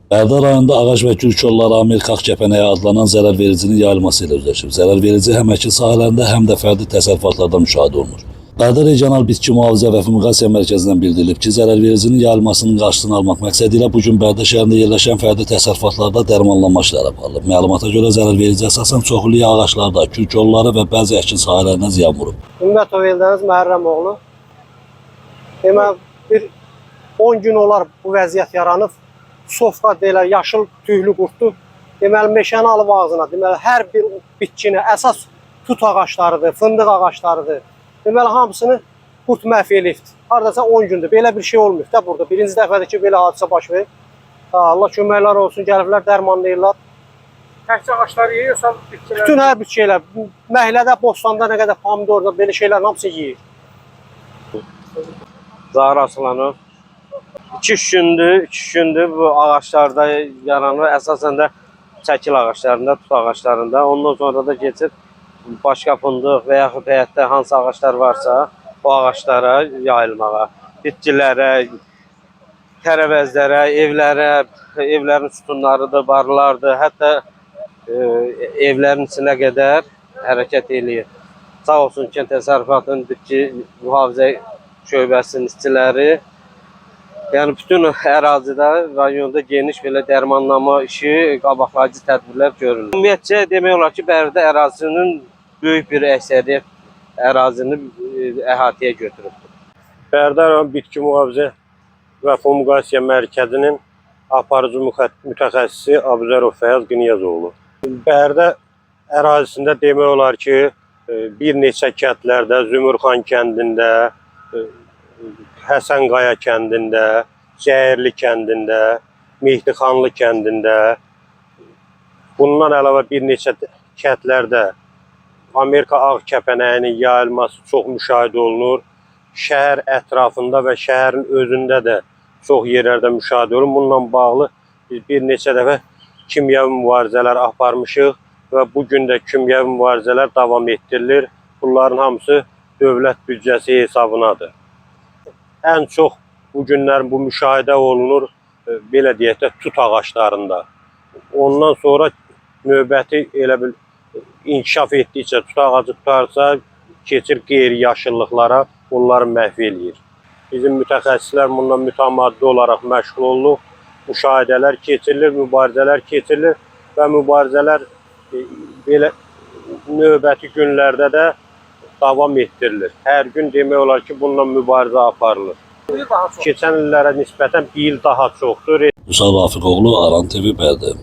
Bərdə rayonunda ağac və gül kolları Amerika ağ kəpənəyi adlanan zərərvericinin yayılması ilə üzləşib. Zərərverici həm əkin sahələrində, həm də fərdi təsərrüfatlarda müşahidə olunur. Bərdə Regional Bitki Mühafizə və Fumigasiya Mərkəzindən bildirilib ki, zərərvericinin yayılmasının qarşısını almaq məqsədi ilə bu gün Bərdə şəhərində yerləşən fərdi təsərrüfatlarda dərmanlanma işləri aparılıb. Məlumata görə zərərverici əsasən çoxillik ağaclarda, kül kolları və bəzi əkin sahələrinə ziyan vurub. Ümmətov Eldəniz Məhərrəmoğlu. Deməli bir 10 gün olar bu vəziyyət yaranıb. Sofra deyirlər, yaşıl tüylü qurddur. Deməli meşəni alıb ağzına. Deməli hər bir bitkini, əsas tut ağaclarıdır, fındıq ağaclarıdır. Deməli hamısını qurd məhv eləyibdir. Hardasa 10 gündür. Belə bir şey olmayıb da burada. Birinci dəfədir ki, belə hadisə baş verir. Ha, Allah köməklər olsun, gəliblər dərmanlayırlar. Təkcə ağacları yeyir, yoxsa bitkilər? Bütün hər bir şeylər, məhəllədə, bostanda nə qədər pomidor da belə şeylərin hamısı yeyir. Zahir Aslanov. 2-3 gündür, 2 gündür bu ağaclarda yaranır. Əsasən də çəkil ağaclarında, tut ağaclarında. Ondan sonra da keçir başqa fındıq və yaxud həyətdə hansı ağaclar varsa o ağaclara yayılmağa, bitkilərə, tərəvəzlərə, evlərə, evlərin sütunlarıdır, barlardır, hətta evlərin içinə qədər hərəkət eləyir. Sağ olsun kənd təsərrüfatının bitki mühafizə şöbəsinin işçiləri. Yəni bütün ərazidə, rayonda geniş belə dərmanlama işi, qabaqlayıcı tədbirlər görülür. Ümumiyyətcə demək olar ki, Bərdə ərazisinin böyük bir əksəriyyət ərazini əhatəyə götürübdür. Bərdə rayon Bitki Mühafizə və Fumigasiya Mərkəzinin aparıcı mütəxəssisi Abuzərov Fəyaz Qınyazoğlu. Bərdə ərazisində demək olar ki, bir neçə kəndlərdə, Zümürxan kəndində, Həsənqaya kəndində, Cəyirli kəndində, Mehdixanlı kəndində, bundan əlavə bir neçə kəndlərdə Amerika ağ kəpənəyinin yayılması çox müşahidə olunur. Şəhər ətrafında və şəhərin özündə də çox yerlərdə müşahidə olunur. Bununla bağlı biz bir neçə dəfə kimyəvi mübarizələr aparmışıq və bu gün də kimyəvi mübarizələr davam etdirilir. Bunların hamısı dövlət büdcəsi hesabınadır. Ən çox bu günlər bu müşahidə olunur, belə deyək də, tut ağaclarında. Ondan sonra növbəti elə bil inkişaf etdikcə tut ağacı tutarsa, keçir qeyri-yaşıllıqlara, onları məhv eləyir. Bizim mütəxəssislər bununla mütəmadi olaraq məşğul olduq. Müşahidələr keçirilir, mübarizələr keçirilir və mübarizələr belə növbəti günlərdə də davam etdirilir. Hər gün demək olar ki, bununla mübarizə aparılır. Daha çox. Keçən illərə nisbətən bir il daha çoxdur. Vüsal Rafiqoğlu, Aran TV, Bərdə.